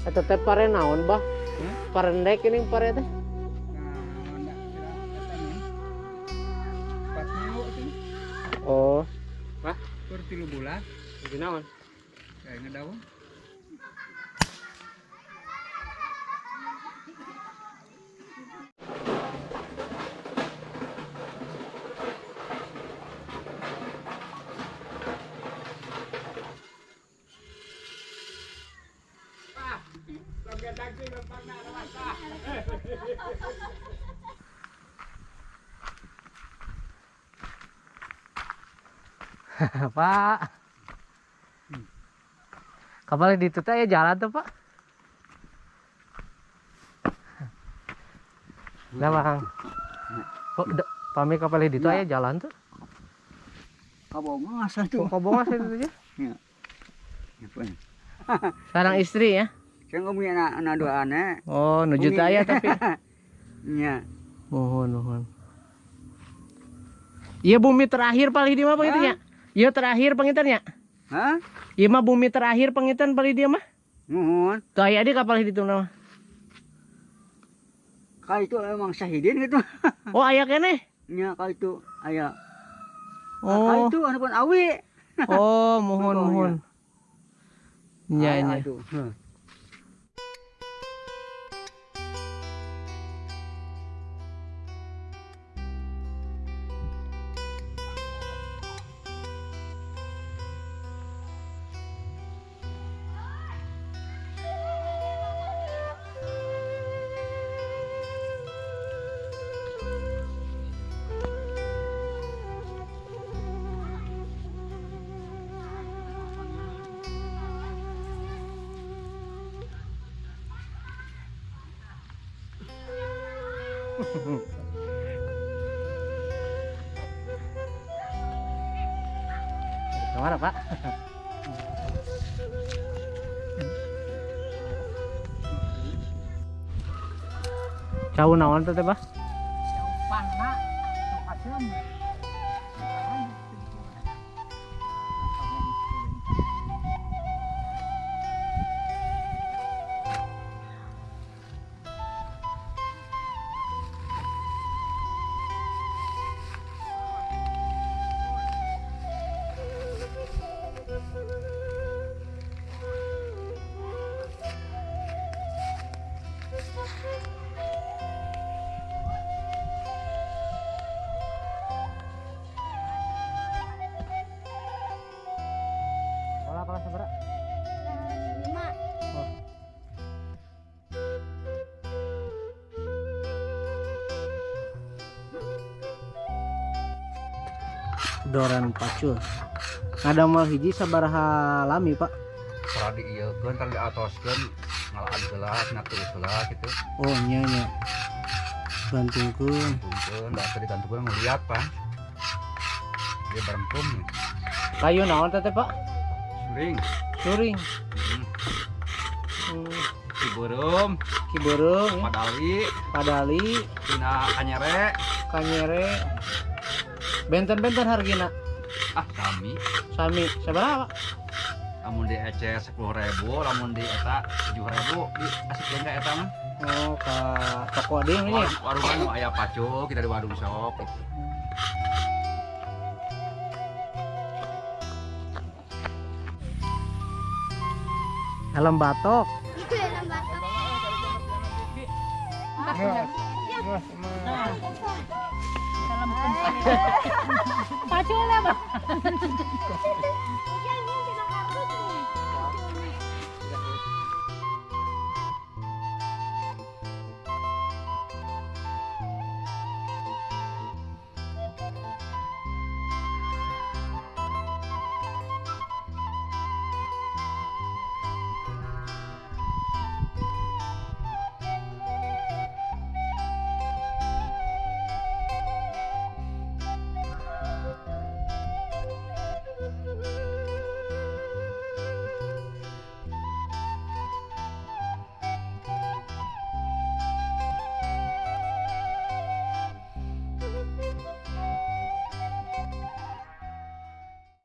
Eta teh pare naon bah? Parendek ini pare teh? Oh. Wah, tur 3 bulan. Jadi naon? Kayak ngedaun. Pak, kapal ditutup ya jalan tuh Pak. Nah Bang, kok pami kapal ditutup ya jalan tuh? Kabongas tuh. Kabongas itu aja. Sekarang istri ya? Saya ngomongnya anak dua anak. Oh, nuju ya tapi. Iya. Mohon, mohon. Iya bumi terakhir paling dia mah pangitannya. Iya terakhir pangitannya. Hah? Iya mah bumi terakhir pangitan paling dia mah. Mohon. Tuh aya di kapal itu nama. Ka itu emang sahidin gitu. Oh aya keneh? Nya ka itu aya. Oh. Ka itu anu pun awi. Oh, mohon mohon. Nya nya. Kemana Pak? Cau naon teh Pak? Cau panna, cau asem. Kelas berapa? 5. Oh. Doran pacul. Ngadamel hiji sabaraha lami, Pak? Tara diieukeun, tara diatoskeun, ngalaan heula, cenah heula kitu. Oh, nya nya. Gantungkeun. Gantungkeun, da teu digantungkeun ngeliat, Pak. Dia barengkum. Kayu naon teh, Pak? Suring. Suring. Kibeureum. Kibeureum. Padali. Padali. Tina kanyere. Kanyere. Benten-benten hargina. Ah, sami. Sami. Sabaraha, Pak? Lamun di ece 10.000, lamun di eta 7.000, di asupkeun ka eta mah. Oh, ka toko deui nya. Warungan nu aya pacul, kita di warung sok gitu. Helm batok. Helm batok. Pacul ya, Pak.